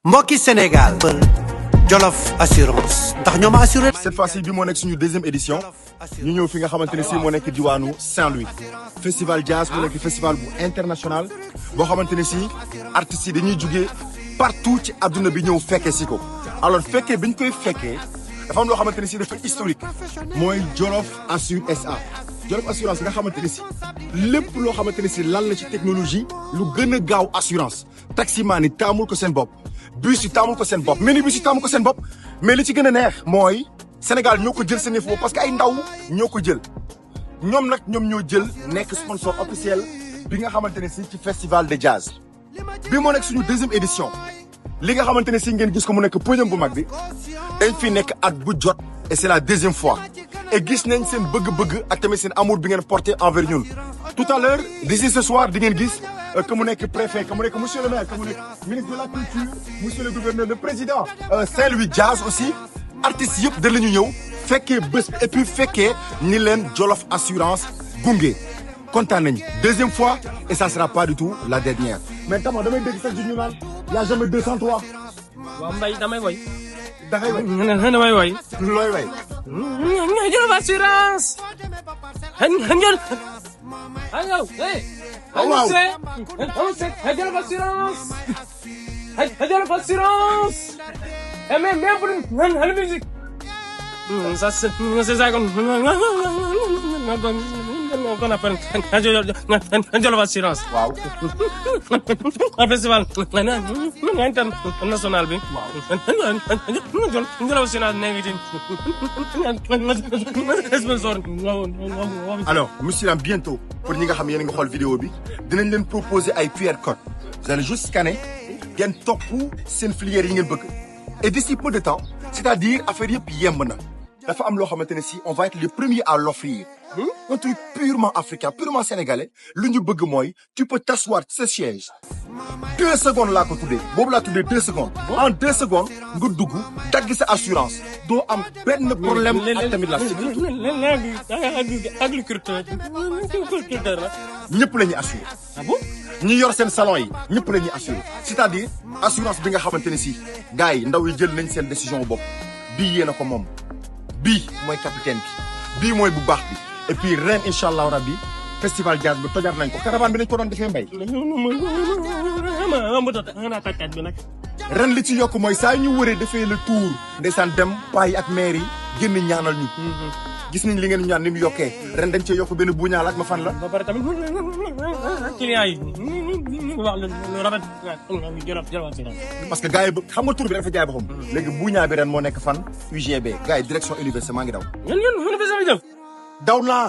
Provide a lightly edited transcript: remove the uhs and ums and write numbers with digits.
mbokki Sénégal Jolof Assurance ndax ñoo ma assuré. cette fois-ci bi moo nekk suñu deuxième édition ñu ñëw fi nga xamante ne si moo nekk diwaanu Saint-Louis festival jazz mu nekk festival bu international boo xamante ne si artistes yi dañuy jugee partout ci adduna bi ñëw fekkee si ko. alors fekkee bi ñu koy fekkee dafa am loo xamante ne si dafa historique mooy Jolof Assure SA Jolof Assurance nga xamante ne si lépp loo xamante ne si lan la ci technologie lu gën a gaaw assurance taximaan yi taamul ko seen bopp. bus yi taamul ko seen bopp minibus yi taamul ko seen bopp mais li ci gën a neex mooy Sénégal ñoo ko jël seen yëf parce que ay ndaw ñoo ko jël ñoom nag ñoom ñoo jël nekk sponsor officiel bi nga xamante ne si ci festival de jazz bi moo nekk suñu deuxième édition li nga xamante ne si ngeen gis ko mu nekk podium bu mag bi dañ fi nekk at bu jot et c'est la deuxième fois et gis nañ seen bëgg-bëgg ak tamit seen amour bi ngeen porté envers ñun tout à l'heure d'ici ce soir di ngeen gis que mu nekk préfet que mu nekk monsieur le maire que mu nekk ministre de la culture monsieur le gouverneur le président Saint-Louis Jazz aussi artistes yëpp da la ñu ñëw fekkee bés et puis fekkee ni leen Jolof Assurance gunge kontaan nañu deuxième fois et ça sera pas du tout la dernière mais tama damay dégg sax ñu naan y a jamais 203. waaw Mbaye damay woy. dangay woy damay woy. looy woy. Jolof Assurance. Hello, hey. Wow. Jolof Assurance. Jolof Assurance. Même pour la musique. Ça c'est ça qu'on appelle Jolof Assurance. waaw. Un festival international bi. Jolof Assurance alors monsieur bientôt pour ñi nga xam yéen a ngi xool vidéo bi dinañ leen proposer ay QR code vous allez juste scanner ngeen topp seen filière yi ngeen bëgg et d'ici peu de temps c'est-à-dire affaire yëpp yemb na dafa am loo xamante ne si on va être les premiers à l'offrir un truc purement africain purement sénégalais lu ñu bëgg mooy tu peux t'asseoir ci sa siège 2 secondes laa ko tuddee boobu laa tuddee 2 secondes en 2 secondes nga dugg dagg sa assurance doo am benn problème ak tamit la agriculteur ñëpp la ñuy assuré. ah bon ñi yor seen salon yi ñëpp la ñuy assuré c'est-à-dire assurance bi nga xamante ne si gars yi ndaw yi jël nañ seen décision bopp bii yéen a ko moom bii mooy capitaine bi bii mooy bu baax bi et puis ren incha allahu rabbi festival jazz bi tojar nañ ko caravane bi nañ ko doon defee mbay. ren li ci yokk mooy saa ñu wëree defee le tour ndeysaan dem payi ak maire yi génn ñaanal ñu. gis nañ li ngeen ñaan ni mu yokkee ren dañ cee yokk benn buñaal ak ma fan la. ba pare tamit client yi wax lu rafet Jolof Assurance. parce que gars yi xam nga tur bi dafa jaay boppam. léegi buñaa bi ren moo nekk fan UGB gars yi direction université maa ngi daw. Université bi daw naa.